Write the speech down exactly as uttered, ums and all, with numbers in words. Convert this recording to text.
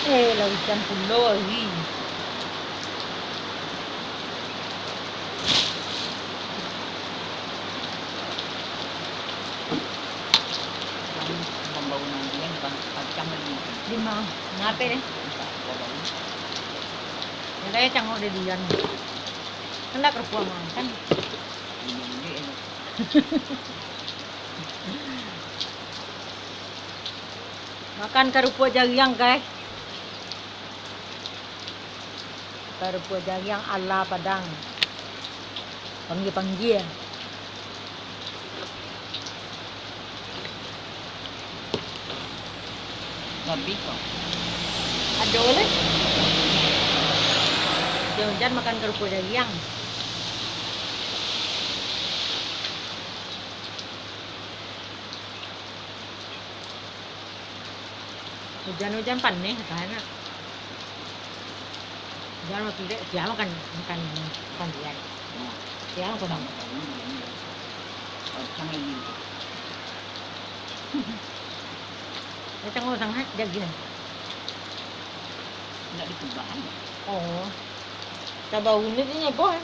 Eh, lah ujan pulo lagi. Di ma-, ngape deh? Yang kaya cangok deh dian. Kan dak kerupuak makan. Makan karupuak jariang, guys. Karupuak jariang ala Padang. Panggia-panggia. Habis kok. Ado leh. Ujan-ujan makan karupuak jariang. Ujan-ujan paneh kan. Ujan makin dek, sia makan, makan, makan ujan. Sia makan. Macam orang sangat jagian. Nak dikubah. Oh. Tabau ni dia nyabuh.